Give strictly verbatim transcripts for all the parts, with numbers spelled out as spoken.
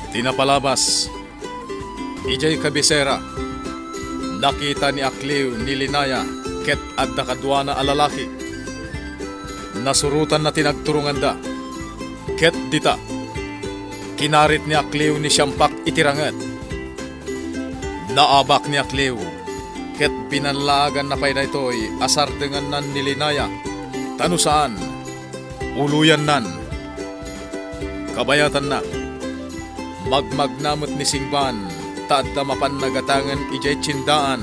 Ti napalabas, idiay kabisera, nakita ni Akliw ni Linaya ket adda kaduana a lalaki. Nasurotanna ti nagturonganda, ket dita, kinarit ni Akliw ni Siampak iti ranget. Naabak ni Akliw, ket binallaaganna pay daytoy a sardengannan ni Linaya, ta no saan, uloyannan. Kabayatanna, magmagna met ni Singban ta adda mapan nagatangen idiay tiendaan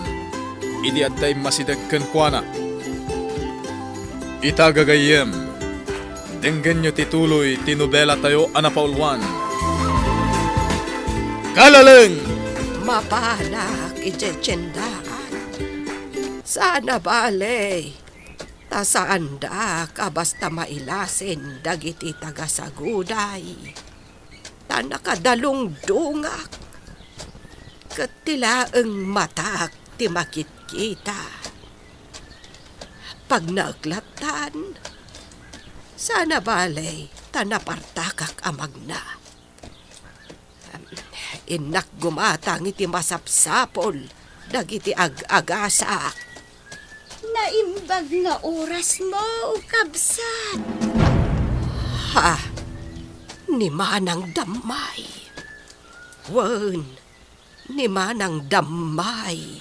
idi adda immasideg kenkuana. Ita, gagayyem, denggenyo ti tuloy ti nobelatayo a napauluan. Kalaleng! Mapanak idiay tiendaan. Saan a bale, ta saandak a basta mailasin dagiti taga-Saguday, ta nakadalungdongak, ket ti laeng matak ti makitkita. Pagnaek lattan, saan a bale ta napartakak a magna. Innak gumatang iti masapsapul dagiti ag-agasak. Naimbag nga orasmo, kabsat. Ha? Ni Manang Dammay. Wen, ni Manang Dammay.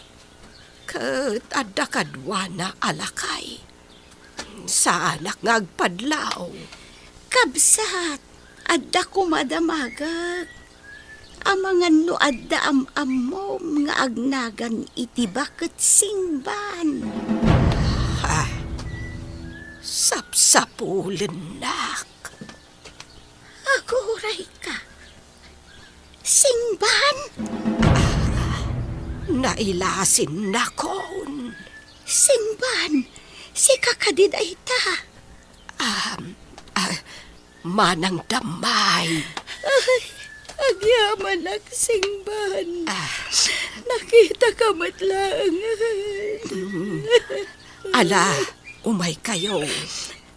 Ket adda kaduana a lakay. Saanak nga agpadlaw. Kabsat, adda koma damagek. Amangan no adda am-ammom nga agnagan iti baket Singban. Ha? Sapsapulennak. Agurayka. Singban? Nailasinnakon. Singban, sika kadi dayta? Um, ah, Manang Dammay. Ay, agyamanak, Singban. Ah. Nakitaka met laengen. Mm. Ala, umaykayo.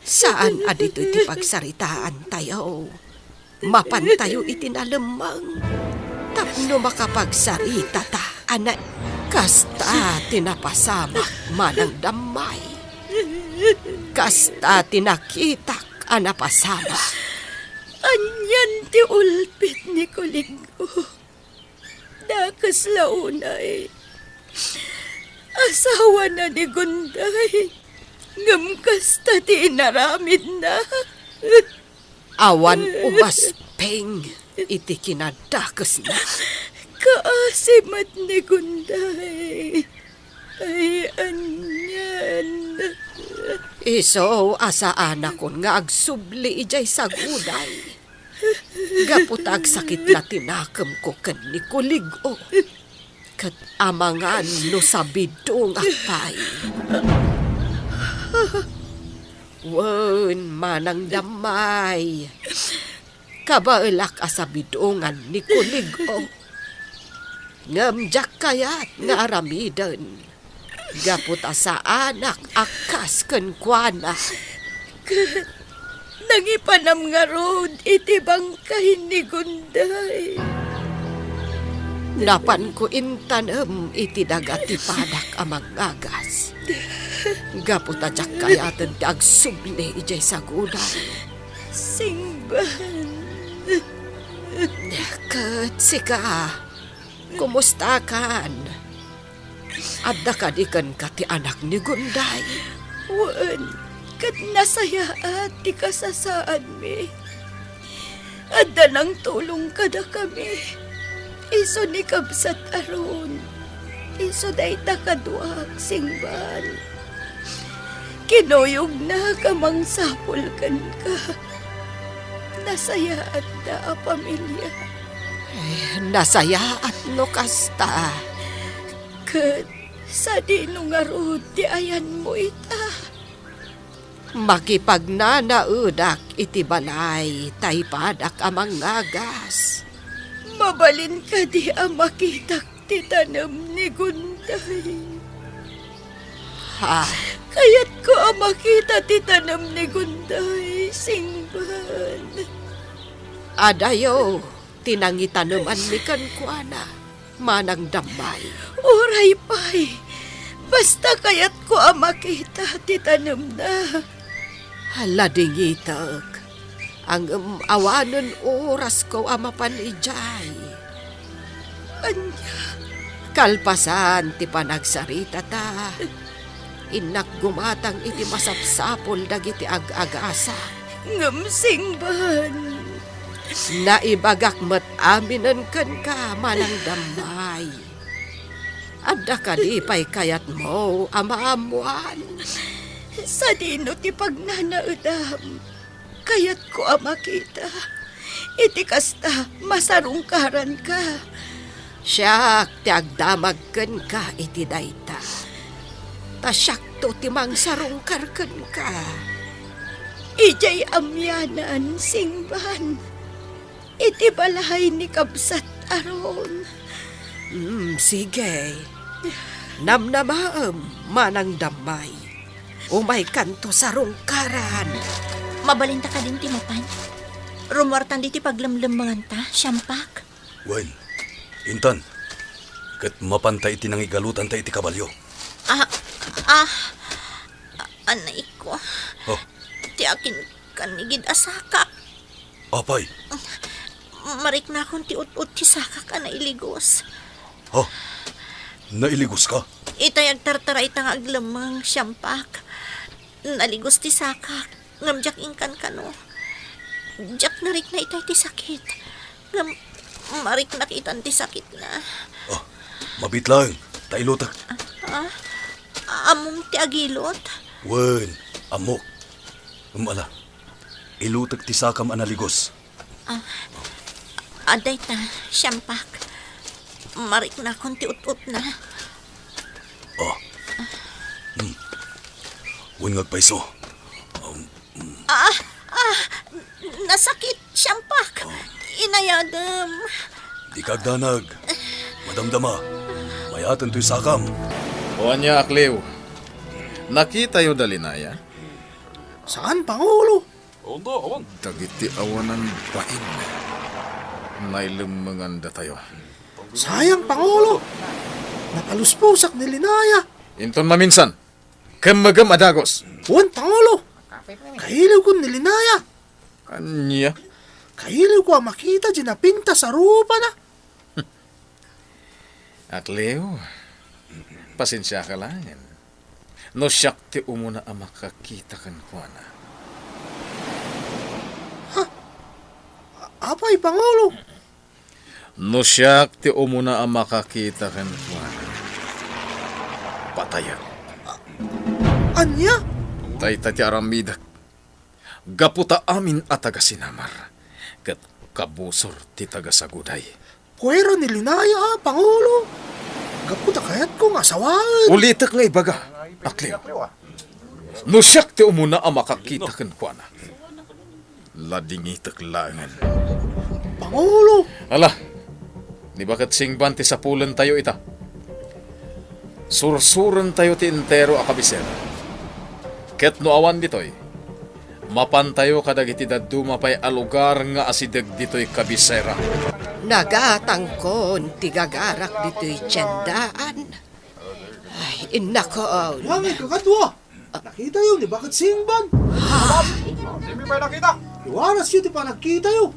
Saan a ditoy ti pagsaritaantayo. Mapantayo iti nalemmeng tapno makapagsaritata a na-, kasta ti napasamak, Manang Dammay. Kasta ti nakitak a napasamak. Anian ti ulpit ni Kulig-o? Dakes la unay. Asawana ni Gunday. Ngem kasta ti inaramidna. Awan umasping iti kinadakesna. Kaasi met ni Gunday. Ay, anian. Isu a saanakon nga agsubli idiay Saguday. Gapu ta agsakit la ti nakemko ken ni Kulig-o. Ket amangan no sabidongak pay. Wen, Manang Dammay, kabaelak a sabidongan ni Kulig-o. Ngem diak kayat nga aramiden. Gapu ta saanak a kas kenkuana. Ket nangipanam ngarud iti bangkay ni Gunday. Napanko intanem iti daga ti padak a mangngagas. Gapu ta diak kayaten ti agsubli idiay Saguday. Singban. Ket sika, kumustakan? Adda kadi kenka ti anak ni Gunday? Wen, ket nasayaat ti kasasaadmi. Adda nangtulong kadakami. Isu ni Kabsat Aaron. Isu dayta kaduak, Singban. Kinuyogna a mangsapul kenka. Nasayaatda a pamilia. Ay, nasayaat no kasta. Ket sadino ngarud ti ayanmo ita? Makipagnanaedak iti balay ta ipadak a mangngagas. Mabalin kadi a makitak ti tanem ni Gunday? Ha? Kayatko a makita ti tanem ni Gunday, Singban. Adayo, ti nangitanemanmi kenkuana, Manang Dammay. Uray pay, basta kayatko a makita ti tanemna. Hala, dingitek. Ngem awanen orasko a mapan idiay. Ania? Kalpasan ti panagsaritata, innak gumatang iti masapsapul dagiti ag-agasak. Ngem singban. Naibagak met aminen kenka, Manang Dammay. Adda kadi pay kayatmo a maammoan? Sadino ti pagnanaedam? Kayatko a makita. Iti kasta, masarungkaranka. Siak ti agdamag kenka iti dayta. Ta siakto ti mangsarungkar kenka. Idiay amianan, singban. Iti balay ni kabsat Aaron. Mm, sige. Namnamaem, Manang Dammay. Umaykanto sarungkaran. Mabalinta kadin ti mapan? Rumuartan ditoy paglemlemmenganta, Siampak? Wen, intan. Ket mapanta iti nangigalutanta iti kabalio. Ah, ah, anay ko. Oh. Ti akin kanigid a sakak. Apay? Mariknakon ti ut-ot ti sakak a nailigos. Ha? Nailigoska? Itay agtartarayta nga aglemmeng, Siampak. Naligos ti sakak, ngem diak inkankano. Diak narikna itay ti sakit. Ngem mariknak itan ti sakitna. Ah, mabiit laeng, ta ilutek. Ah, ah, ammom ti agilot? Wen, ammok. Ngem ala, ilutek ti sakam a naligos. Ah, adda ita, Siampak. Mariknakon ti ut-otna. Ah. Hmm. Wen nga agpayso. Um, hmm. Ah, ah, nasakit, Siampak. Ah. Inayadem. Dika agdanag. Madamdama. Mayaten toy sakam. O ania, Akliw? Nakitayo da Linaya? Saan, Pangulo? Dagiti awanan bain, nailemmengandatayo. Sayang, Pangulo. Napalusposak ni Linaya. Inton maminsan, kemmegem a dagus. Wen, Pangulo. Kailiwkon ni Linaya. Ania? Kailiwko a makita diay napintas a rupana. Akliw, pasensiaka laengen. No siak ti umuna a makakita kenkuana. Ha? A-, apay, Pangulo? No siak ti umuna a makakita kenkuana, patayek. Ania? Dayta ti aramidek. Gapu ta amin a taga-sinamar, ket kabusor ti taga-saguday. Puera ni Linaya a, Pangulo. Gapu ta kayatko nga asawaen. Ulitek nga ibaga, Akliw. No siak ti umuna a makakita kenkuana, ladingitek laengen. Pangulo! Ala, ni Baket Singban ti sapulentayo ita. Sursurentayo ti entero a kabisera. Ket no awan ditoy, mapantayo kadagiti dadduma pay a lugar nga asideg ditoy kabisera. Nagatangkon ti gagarak ditoy tiendaan. Ay, innakon. Ania nga ikakadua? Nakitayo ni Baket Singban. Dimi pay nakita. Iwarasyo ti panagkitayo.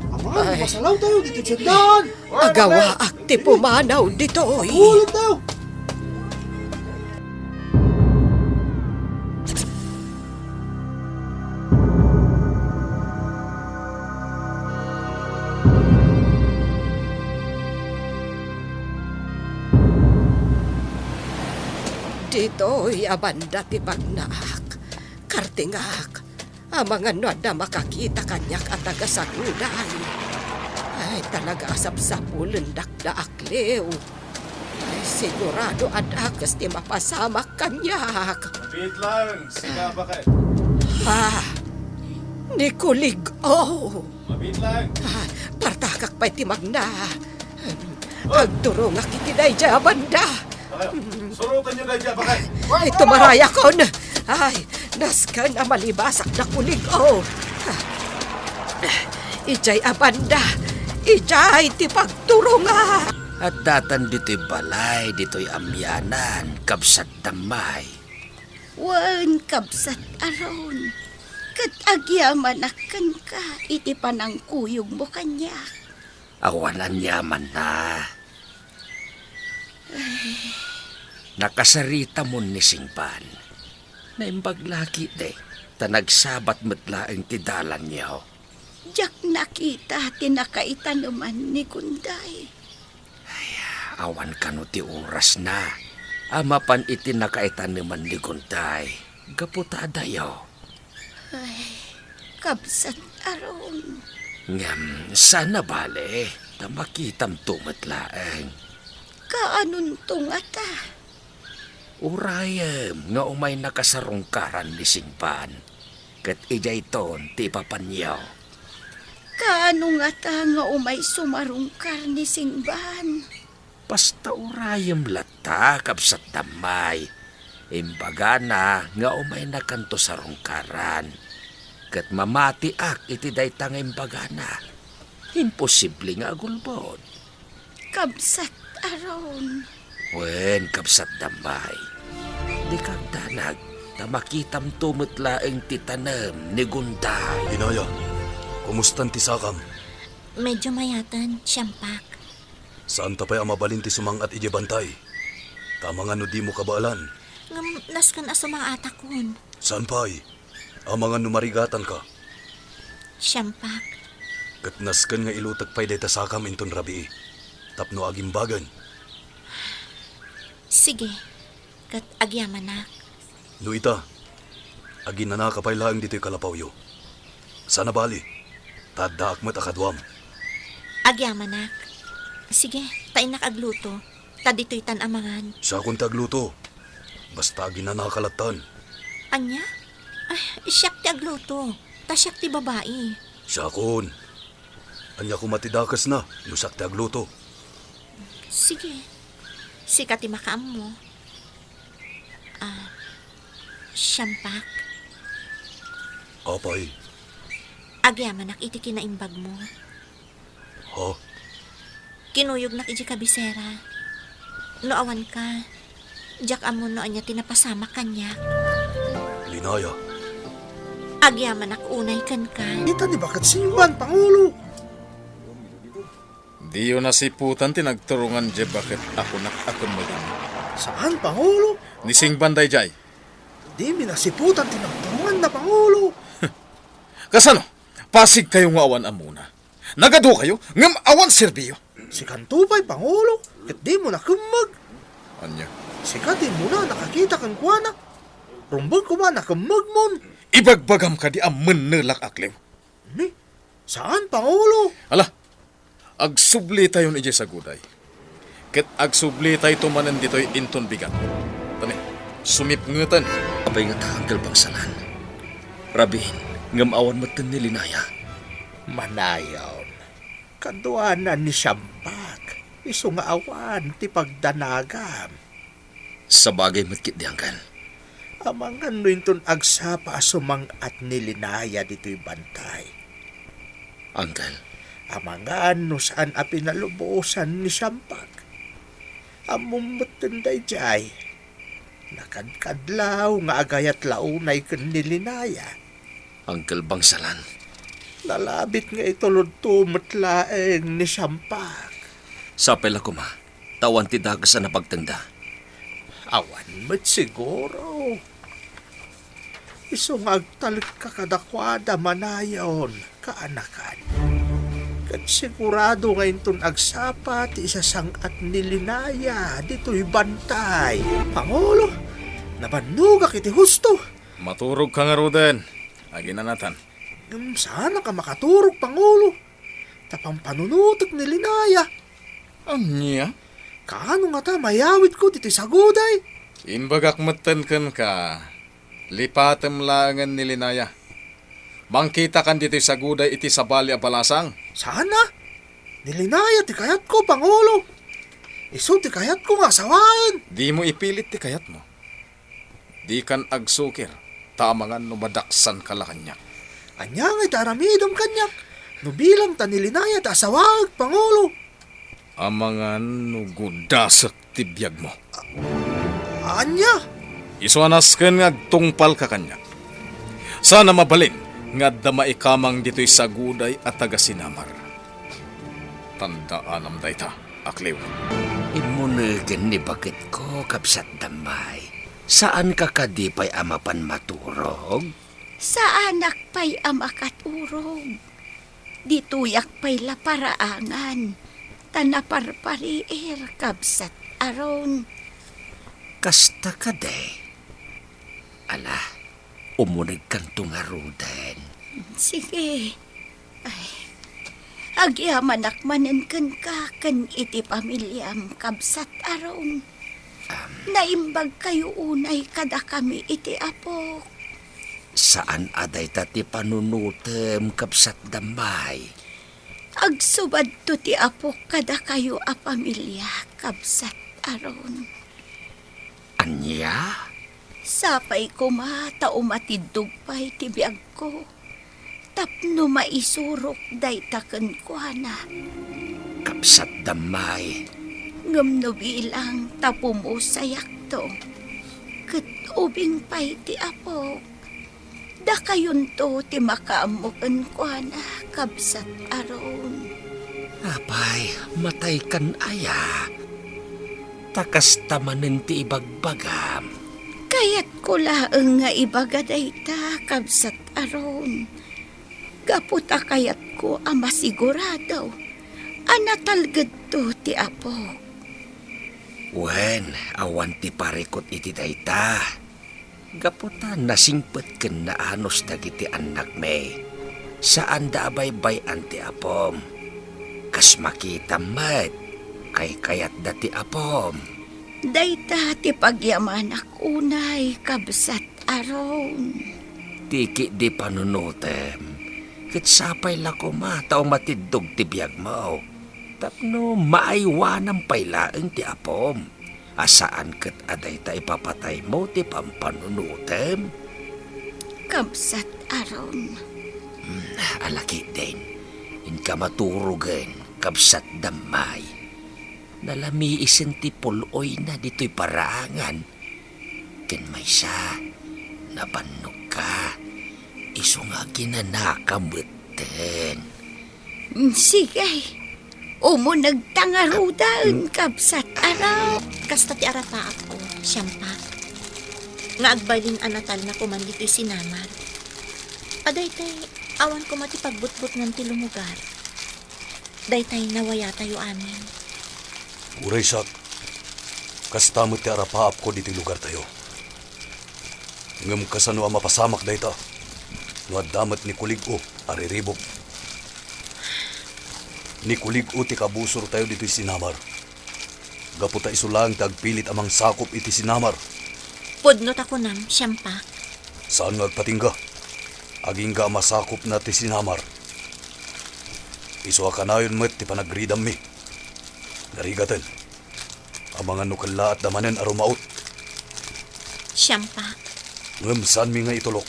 Amangan, masalawtayo ditoy tiendaan. Agawaak ti pumanaw ditoy. Ulit tayo. Ditoy a banda ti bagnaak. Kartingak, amangan no adda makakita kaniak a taga-saguday. Ay, talaga a sapsapulendak da, Akliw. Ay, sigurado a dakes ti mapasamak kaniak. Mabiit laeng, sika, Baket. Ah, ni Kulig-o. Mabiit laeng. Ah, partakak pay ti magna. Agturongak iti daydiay a banda. Ayo, surotenyo daydiay a baket. Ay, tumarayakon. Ay, nasken a malibasak da Kulig-o. Idiay a banda, Idiay ti pagturonga. Addatan ditoy balay, ditoy amianan, kabsat Dammay. Wen, kabsat Aaron, ket agyamanak kenka iti panangkuyogmo kaniak. Awan aniamanna. Nakasaritamon ni Singban. Naimbag la ketdi, ta nagsabat met laeng ti dalanyo. Diak nakita ti nakaitaneman ni Gunday. Ay, awan kano ti orasna a mapan iti nakaitaneman ni Gunday gapu ta adayo. Ay, kabsat Aaron. Ngem saan a bale, ta makitamto met laeng. Kaanonto ngata? Urayem nga umaynaka sarungkaran ni Singban, ket idiayton ti ipapanyo. Kaano ngata nga umay sumarungkar ni Singban? Basta urayem latta, kabsat Dammay. Imbagana nga umaynakanto sarungkaran, ket mamatiak iti dayta nga imbagana. Imposible nga agulbod. Kabsat Aaron. Wen, kabsat Dammay. Dika agdanag, ta makitamto met laeng ti tanem ni Gunday. Linaya, kumustan ti sakam? Medyo mayaten, Siampak. Saanta pay a mabalin ti sumang-at idiay bantay. Ta amangan no dimo kabaelan. Ngem nasken a sumang-atakon. Saan pay? Amangan no marigatanka. Siampak. Ket nasken nga ilutek pay dayta sakam inton rabii, tapno agimbagen. Sige, ket agyamanak. No ita, aginanaka pay laeng ditoy kalapawyo. Saan a bali, ta addaak met a kaduam. Agyamanak. Sige, ta innak agluto. Ta ditoytan amangan. Siakon ti agluto. Basta aginanaka lattan. Ania? Ay, siak ti agluto. Ta siak ti babai. Siakon. Ania koma ti dakesna no siak ti agluto? Sige. Sika ti makaammo. Ah, Siampak. Apay? Agyamanak iti kinaimbagmo. Ha? Kinuyognak idiay kabisera. No awanka, diak ammo no ania ti napasamak kaniak. Linaya. Agyamanak unay kenka. Ita di baket Singban, Pangulo. Diyo nasiputan ti nagturongan diay baket a kunak a kemmegenyo. Saan, Pangulo? Ni Singban daydiay. Dimi nasiputan ti nagturonganna, Pangulo. Kasano? Pasigkayo nga awan ammona. Nagadukayo, ngem awan serbiyo. Sikanto pay, Pangulo, ket dimo nakemmeg. Ania? Sika ti immuna a nakakita kenkuana. Rumbeng koma a nakemmegmon. Ibagbagam kadi a mennelak a klew? Ni, saan, Pangulo? Ala, agsublitayon idiay saguday. Ket agsublitayto manen ditoy inton bigat. Tani, sumipngeten. Apay ngata, Uncle Bangsalan? Rabiin, ngem awan metten ni Linaya. Manayon, kaduanan ni Siampak, isu nga awan ti pagdanagam. Sabagay met ketdi, Uncle. Amangan no inton agsapa a sumang-at ni Linaya ditoy bantay. Uncle. Amangan no saan a pinalubosan ni Siampak. Ammom metten daydiay. Nakadkadlaw nga agayat la unay ken ni Linaya. Uncle Bangsalan. Nalabit nga itulodto met laeng ni Siampak. Sapay la koma, ta awan ti dakes a napagtengda. Awan met siguro. Isu nga agtalekka kadakuada manayon, kaanakan. Ket sigurado nga inton agsapa ti isasang-at ni Linaya ditoy bantay. Pangulo, nabannogak iti husto. Maturogka ngaruden, aginanatan. Ngem saanka makaturog, Pangulo, ta pampanunotek ni Linaya. Ania? Kaano ngata mayawidko ditoy saguday? Imbagak metten kenka, lipatem laengen ni Linaya. Mangkitakan ditoy saguday iti sabali a balasang. Saan a? Ni Linaya ti kayatko, Pangulo. Isu ti kayatko nga asawaen. Dimo ipilit ti kayatmo. Dikan agsukir, ta amangan no madaksanka la kaniak. Ania ngay ti aramidem kaniak? No bilang ta ni Linaya ti asawaek, Pangulo. Amangan no gudasek ti biagmo. Ania? Isu a nasken nga agtungpalka kaniak. Saan a mabalin nga adda maikamang ditoy saguday a taga-sinamar. Tandaanam dayta, Akliw. Immunegen ni baketko, Kabsat Damay. Saanka kadi pay a mapan maturog? Saanak pay a makaturog. Ditoyak pay la paraangan, ta naparpariir, Kabsat Aaron. Kasta kadi? Ala, umunegkanto ngaruden. Sige. Ay, agyamanak manen kenka ken iti pamiliam, Kabsat Aaron. Am. Naimbagkayo unay kadakami iti Apok. Saan a dayta ti panunotem, Kabsat Damay. Agsubadto ti Apok kadakayo a pamilia, Kabsat Aaron. Ania? Sapay koma ta umatiddog pay ti biagko tapno maisurok dayta kenkuana. Kabsat Damay. Ngem no bilang ta pumusayakto, ket ubing pay ti Apok, dakayonto ti makaammo kenkuana, Kabsat Aaron. Apay, mataykan aya? Ta kasta manen ti ibagbagam. Kayatko laeng nga ibaga dayta, Kabsat Aaron. Gapu ta kayatko a masigurado a natalgedto ti Apok. Wen, awan ti parikut iti dayta. Gapu ta nasingpet ken naanus dagiti annakmi, saanda a baybay-an ti apom. Kas makitam met, kaykayatda ti apom. Dayta ti pagyamanak unay, Kabsat Aaron. Ti ketdi panunotem, ket sapay la koma ta umatiddog ti biagmo, tapno maaywanam pay laeng ti apom, a saan ket a dayta ipapataymo ti pampanunotem. Kabsat Aaron. Hmm, ala ketdin, inka maturogen, Kabsat Damay. Nalamiisen ti pul-oyna ditoy paraangan. Ken maysa, nabannogka. Isu nga aginanaka metten. Sige, umunegta ngaruden, Kabsat Aaron. Kasta ti arapaapko, Siampak, nga agbalin a natalna koman ditoy sinamar. A daytay, awan koma ti pagbutbutngan ti lumugar. Daytay nawayatayo amin. Uray siak, kasta met ti arapaapko ditoy lugartayo. Ngem kasano a mapasamak dayta no adda met ni Kulig-o a riribuk? Ni Kulig-o ti kabusortayo ditoy sinamar. Gapu ta isu laeng ti agpilit a mangsakop iti sinamar. Pudno ta kunam, Siampak. Saan nga agpatingga. Agingga a masakopna ti sinamar. Isu a kanayon met ti panagridammi. Narigaten. Amangan no kellaatda manen a rumaut. Siampak. Ngem saanmi nga itulok.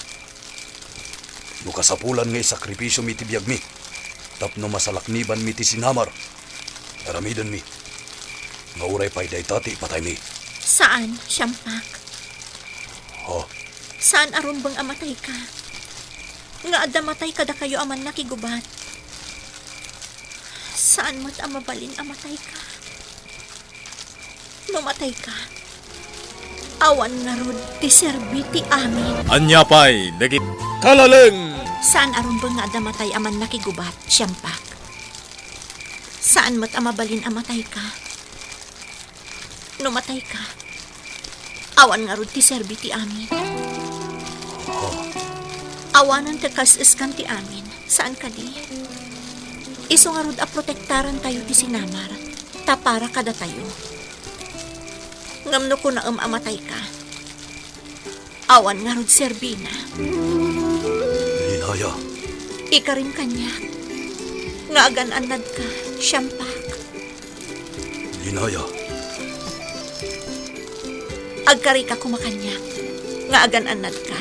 No kasapulan nga isakripisiomi ti biagmi tapno masalaknibanmi ti sinamar, aramidenmi nga uray pay dayta ti ipataymi. Saan, Siampak. Ha? Saan a rumbeng a matayka. Nga adda matay kadakayo a mannakigubat. Saan met a mabalin a matayka. No matayka, awan ngarud ti serbi ti amin. Ania pay dagiti kalaleng? Saan a rumbeng nga adda matay a mannakigubat, Siampak. Saan met a mabalin a matayka. No matayka, awan ngarud ti serbi ti amin. Awanen ti kaes-eskan ti amin. Saan kadi? Isu ngarud a protektarantayo ti sinamar, ta para kadatayo. Ngem no kunaem a matayka, awan ngarud serbina. Linaya. Ikarim kaniak nga agan-annadka, Siampak. Linaya. Agkarika koma kaniak nga agan-annadka,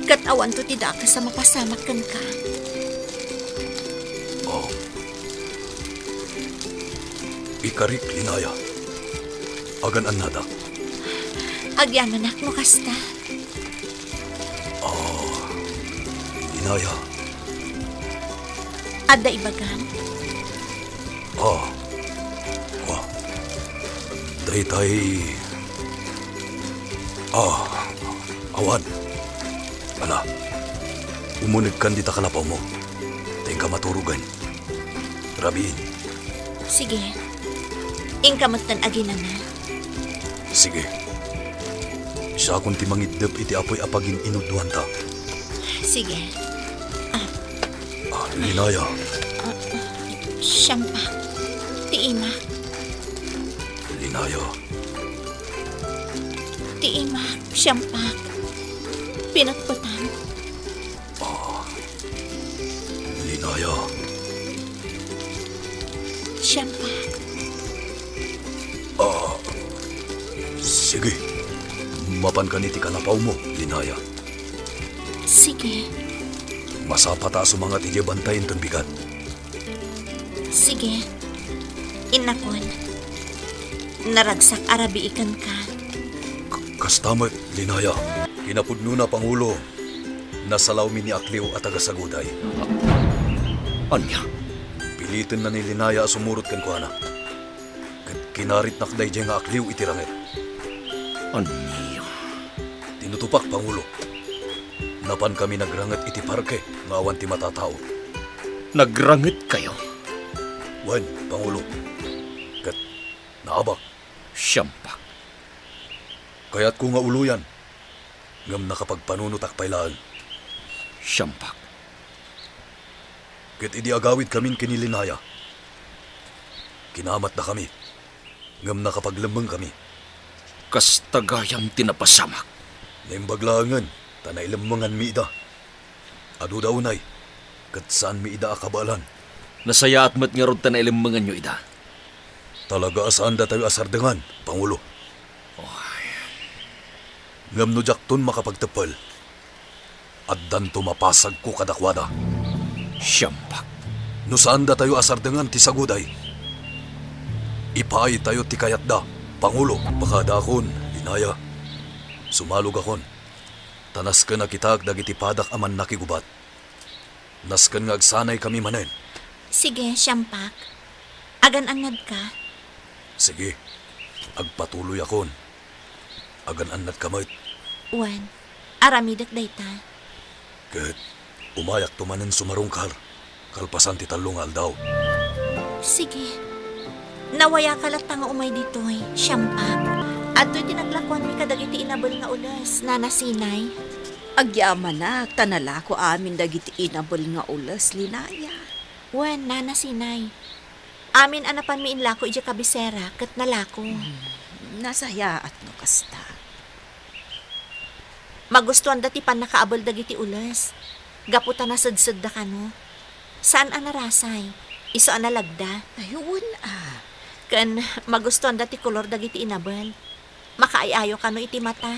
ket awanto ti dakes a mapasamak kenka. Ikarik, Linaya. Agan-annadak. Agyamanak no kasta. Ah, Linaya. Adda ibagam? Ah, kua. Daytay. Ah, awan. Ala, umunegkan dita kalapawmo. Ta inka maturogen. Rabiin. Sige. Inka metten aginana. Sige. Siakon ti mangiddep iti apuy a pagin-inuduanta. Sige. Ah, Linaya. Ah, siampak. Ti imak. Linaya. Ti imak, siampak. Pinatpatan. Ah, Linaya. Siampak. Ah, sige. Mapankan iti kalapawmo, Linaya. Sige. Masapata a sumangat idiay bantay inton bigat. Sige. Innakon. Naragsak a rabii kenka. K-, kasta met, Linaya. Kinapudnona, Pangulo, nasalawmi ni Akliw a taga-Saguday. Ania? Pilitenna ni Linaya a sumurot kenkuana. Ket kinaritnak daydiay nga Akliw iti ranget. Ania? Tinutopak, Pangulo. Napankami nagranget iti parke nga awan ti matatao. Nagrangetkayo? Wen, Pangulo. Ket naabak. Siampak. Kayatko nga uloyan, ngem nakapagpanunotak pay laeng. Siampak. Ket idi agawidkamin ken ni Linaya, kinamatdakami, ngem nakapaglemmengkami. Kasta gayam ti napasamak. Naimbag laengen ta nailemmenganmi ida. Aduda unay, ket saanmi ida a kabaelan. Nasayaat met ngarud ta nailemmenganyo ida. Talaga a saandatayo a sardengan, Pangulo. Oy. Ngem no diakton makapagteppel, addanto mapasagko kadakuada. Siampak. No saandatayo a sardengan ti Saguday, ipaaytayo ti kayatda, Pangulo. Pakadakon, Linaya. Sumalogakon. Ta nasken a kitaek dagiti padak a mannakigubat. Nasken nga agsanaykami manen. Sige, siampak. Agan-annadka. Sige, agpatuloyakon. Agan-annadka met. Wen, aramidek dayta. Ket umayakto manen sumarungkar kalpasan ti tallo nga aldaw. Sige. Nawayaka latta nga umay ditoy, siampak. Adtoy ti naglakoanmi kadagiti inabel nga ules, Nana Sinay. Agyamanak ta nalako amin dagiti inabel nga ules, Linaya. Wen, Nana Sinay. Amin a napanmi inlako idiay kabisera ket nalako. Hmm, nasayaat no kasta. Magustuanda ti pannakaabel dagiti ules, gapu ta nasedsedda kano. Saan a narasay, isu a nalagda. Ay, wen a. Ken magustuanda ti kolor dagiti inabel. Makaay-ayo kano iti mata.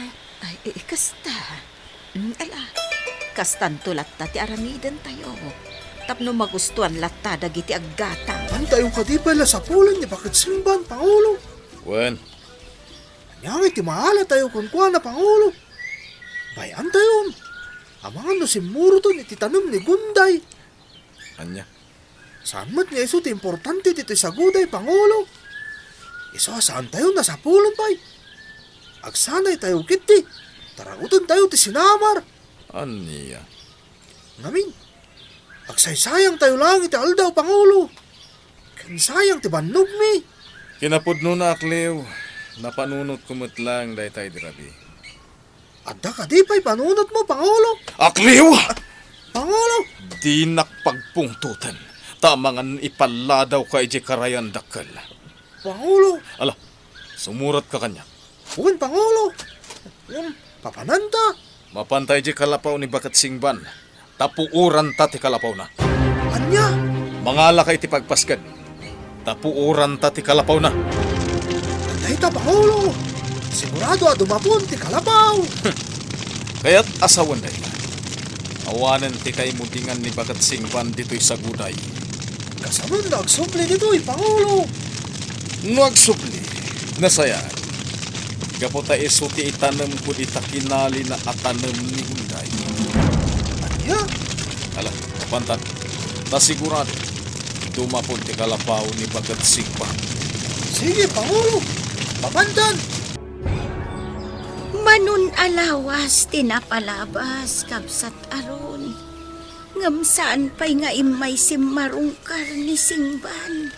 Ay, i-, kasta. Mm, ala, kastanto latta ti aramidentayo. Tapno magustuan latta dagiti aggatang. Antayo kadi pay la sapulen ni Baket Singban, Pangulo? Wen. Ania ngay ti maalatayo kenkuana, Pangulo? Bay-antayon. Amangan no simmuroton iti tanem ni Gunday. Ania? Saan met nga isu ti importante ditoy Saguday, Pangulo. Isu a saantayo nasapulen pay. Agsanaytayo ketdi, taragutentayo ti sinamar. Ania? Ngamin, agsaysayangtayo laeng iti aldaw, Pangulo. Ken sayang ti bannogmi. Kinapudnona, Akliw, napanunotko met laeng dayta idi rabii. Adda kadi pay panunotmo, Pangulo? Akliw! Pangulo! Dinak pagpungtoten, ta amangan ipalladawka idiay karayan dakkel. Pangulo! Ala, sumurotka kaniak. Wen, Pangulo. Wen, papananta. Mapanta idiay kalapaw ni Baket Singban. Ta puoranta ti kalapawna. Ania? Mangalaka iti pagpasken. Ta puoranta ti kalapawna. Dayta, Pangulo. Sigurado a dumapon ti kalapaw. Kayat a sawen dayta. Awanen ti kaimudingan ni Baket Singban ditoy Saguday. Kasanon nga agsubli ditoy, Pangulo? No agsubli, nasayaat. Gapu ta isu ti itanemko dita kinalina a tanem ni Unday. Ania? Ala, pantan. Ta sigurado, dumapon ti kalapaw ni Baket Sigbang. Sige, Pangulo. Papantan. Manun a lawas ti napalabas, Kabsat Aron. Ngem saan pay nga immay simmarungkar ni Singban.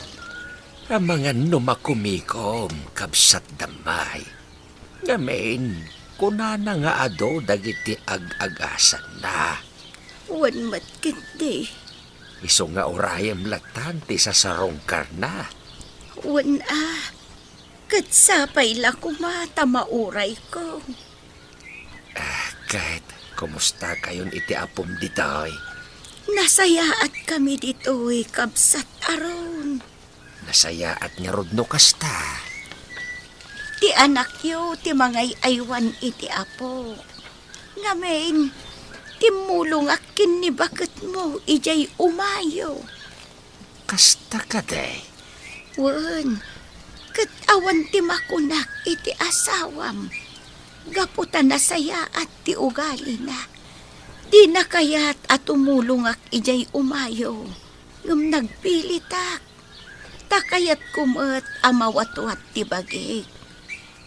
Amangan no makumikom, Kabsat Dammay. Ngamin, kunana nga adu dagiti ag-agasanna. Wen met ketdi. Isu nga urayem lattan ti sasarungkarna. Wen a, ket sapay la koma ta maurayko. Ah, ket, kumustakayon iti apom ditoy? Nasayaatkami ditoy, Kabsat Aron. Nasayaat ngarud no kasta. Ti anakyo ti mangay-aywan iti apo. Ngamin, timmulongak ken ni baketmo idiay umayo. Kasta kadi? Wen, ket awan ti makunak iti asawam, gapu ta nasayaat ti ugalina. Dina kayat a tumulongak idiay umayo, ngem nagpilitak. Ta kayatko met a mawatwat ti bagik.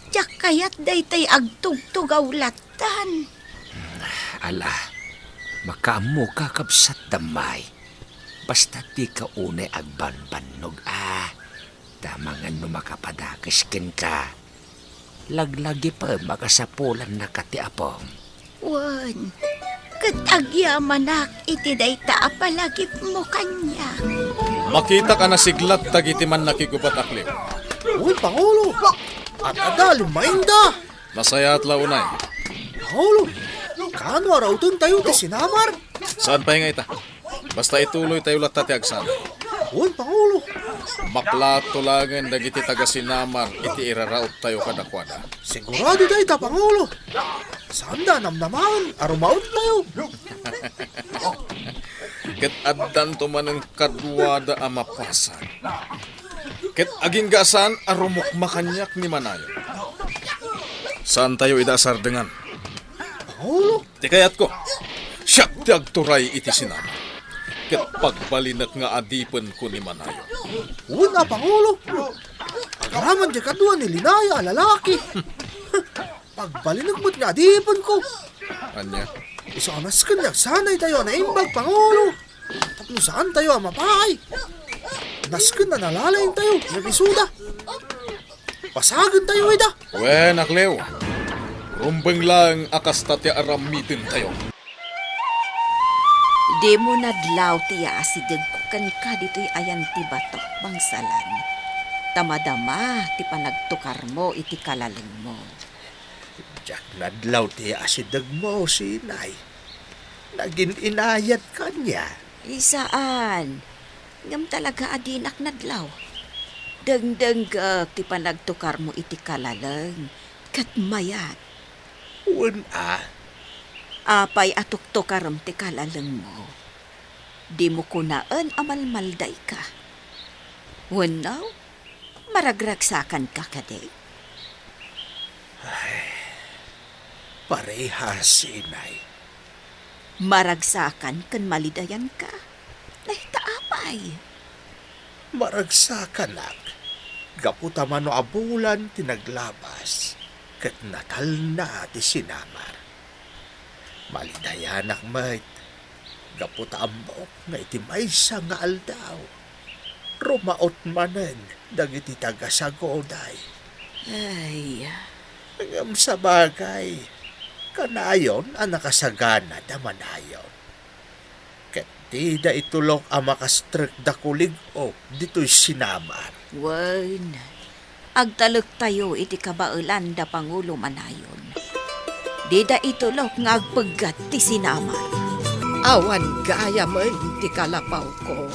Diak kayat daytay agtugtugaw lattan. Ala, makaammoka, Kabsat Dammay. Basta dika unay agbanbannog a. Ta amangan no makapadakes kenka. Laglagipem a kasapulannaka ti apom. Wen, ket agyamanak iti dayta a palagipmo kaniak. Makitak a nasiglat dagiti mannakigubat a klew. Uy, Pangulo! At ada, limmaenda! Nasayaat la unay. Pangulo, kaano a rautentayo ti sinamar? Saan pay nga ita? Basta ituloytayo latta ti agsana. Wen, Pangulo. Maplato laengen dagiti taga-sinamar iti iraraottayo kadakuada. Sigurado dayta, Pangulo. Saanda a namnamaen a rumaottayo. Ket addanto manen kaduada a mapasag. Ket agingga a saan a rumukma kaniak ni Manayon. Saantayo ida a sardengan. Pangulo, ti kayatko, siak ti agturay iti sinamar. Ket pagbalinek nga adipenko ni Manayon. Wen a, Pangulo. Agraman ti kadua ni Linaya a lalaki. Pagbalinek met nga adipenko. Ania? Isu a nasken nga agsanaytayo a naimbag, Pangulo. Tapno saantayo a mapaay. Nasken a nalalaingtayo nga isuda. Pasagentayo ida. Wen a klew, rumbeng laeng a kasta ti aramidentayo. Dimo nadlaw ti yaasidegko kenka ditoy ayan ti batok, Bangsalan, ta madama ti panagtukarmo iti kalalengmo. Diak nadlaw ti yaasidegmo, Sinay. Nagin-inayat kaniak. Ay, saan. Ngem talaga a dinak nadlaw. Dengdengngeg ti panagtukarmo iti kalaleng, ket mayat. Wen a. Apay a tuktukarem ti kalalengmo? Dimo kunaen a malmaldayka. Wenno, maragragsakanka kadi? Ay, parehas, Inay. Maragsakan ken malidayanka? Dayta apay? Maragsakanak gapu ta mano a bulan ti naglabas ket natalna ti sinamar. Malidayanak met gapu ta ammok nga iti maysa nga aldaw, rumaot manen dagiti taga-Saguday. Ay. Ngem sabagay, kanayon a nakasagana da Manayon. Ket dida itulok a makastrek da Kulig-ok ditoy sinamar. Wen, agtalektayo iti kabaelan da Pangulo Manayon. Dida itulok nga agpeggat ti sinamar. Awan gayamen ti kalapawko.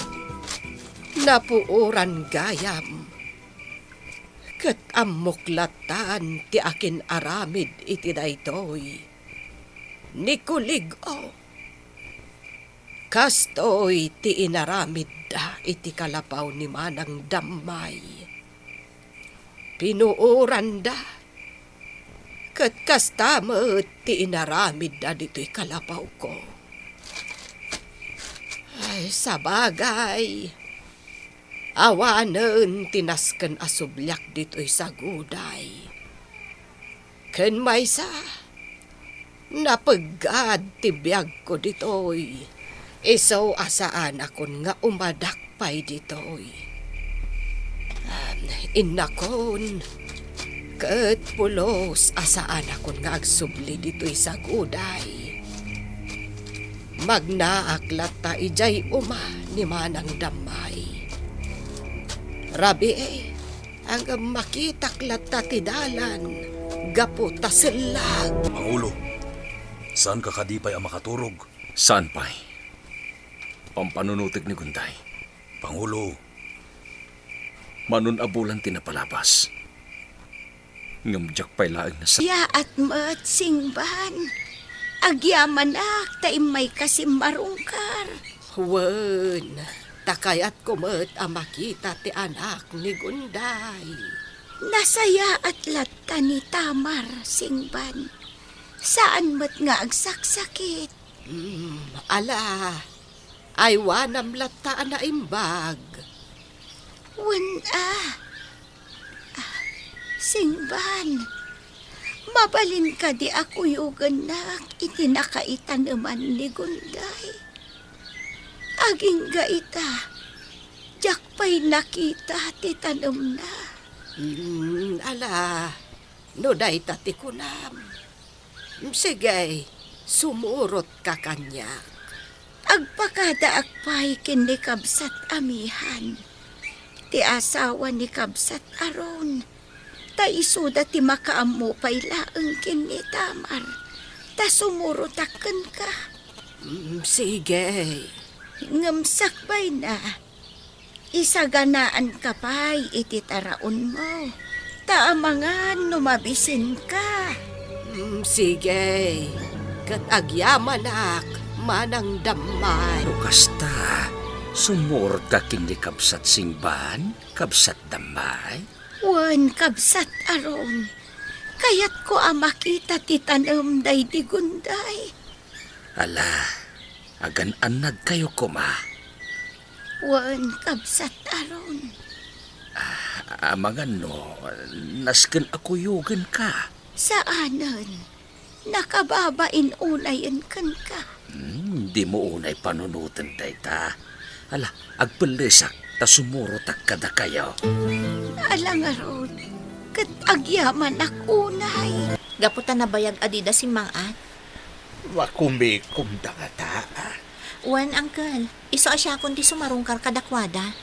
Napuoran gayam. Ket ammok lattan ti akin-aramid iti daytoy. Ni Kulig-ok. Kastoy ti inaramidda iti kalapaw ni Manang Dammay. Pinuoranda. Ket kasta met ti inaramidda ditoy kalapawko. Ay, sabagay, awanen ti nasken a subliak ditoy saguday. Ken maysa, napeggad ti biagko ditoy, isu a saanakon nga umadak pay ditoy. Am, innakon, ket pulos a saanakon nga agsubli ditoy saguday. Magnaak latta idiay uma ni Manang Dammay. Rabii, ngem makitak latta ti dalan gapu ta sellag. Pangulo, saanka kadi pay a makaturog? Saan pay. Pampanunotek ni Gunday. Pangulo. Manon a bulan ti napalabas. Ngem diak pay laeng nasa- Yaat met, Singban. Agyamanak ta immayka simmarungkar. Wen, ta kayatko met a makita ti anak ni Gunday. Nasayaat latta ni Tamar, Singban. Saan met nga agsaksakit. Mm, ala, aywanam latta a naimbag. Wen a. Ah, Singban, mabalin kadi a kuyogennak iti nakaitaneman ni Gunday? Agingga ita, diak pay nakita ti tanemna. Mm, ala, no dayta ti kunam. Sige, sumurotka kaniak. Agpakadaak pay ken ni kabsat Amihan, ti asawa ni kabsat Aaron, ta isuda ti makaammo pay laeng ken ni Tamar, ta sumurotak kenka. Mm, sige. Ngem sakbayna, isaganaanka pay iti taraonmo, ta amangan no mabisinka. Mm, sige, ket agyamanak, Manang Dammay. No kasta, sumurotka ken ni Kabsat Singban, Kabsat Dammay? Wen, Kabsat Aaron, kayatko a makita ti tanem daydi Gunday. Ala, agan-annadkayo koma. Wen, Kabsat Aaron. Ah, amangan no, nasken a kuyogenka. Saanen. Nakababain unayen kenka. Hmm, dimo unay panunoten dayta. Ala, agpellesak ta sumurotak kadakayo. Ala ngarud, ket agyamanak unay. Gapu ta nabayag a dida simmang-at. Makumikomda ngata, a? Wen, Uncle. Isu a siakon ti sumarungkar kadakuada.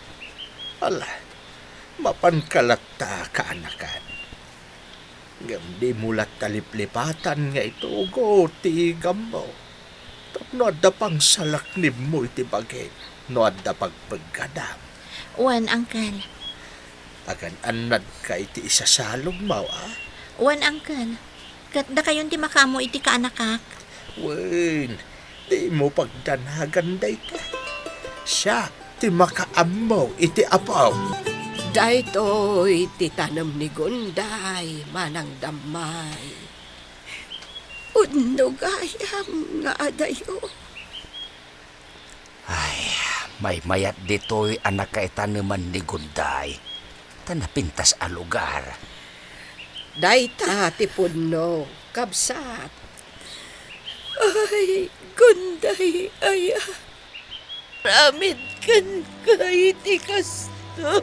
Ala, mapanka latta kaanakan. Ngem dimo latta liplipatan nga itugot ti igammo. Tapno adda pangsalaknibmo iti bagim no adda pagpeggadam. Wen, Uncle. Agan-annadka iti isasalogmo, a? Wen, Uncle. Ket dakayon ti makaammo iti kaanakak. Wen, dimo pagdanagan dayta. Siak ti makaammo iti apom. Daytoy ti tanem ni Gunday, Manang Dammay. Unno gayam nga adayo. Ay, maymayat ditoy a nakaitaneman ni Gunday, ta napintas a lugar. Dayta ti pudno, kabsat. Ay, Gunday aya. Aramid kenka iti kasta.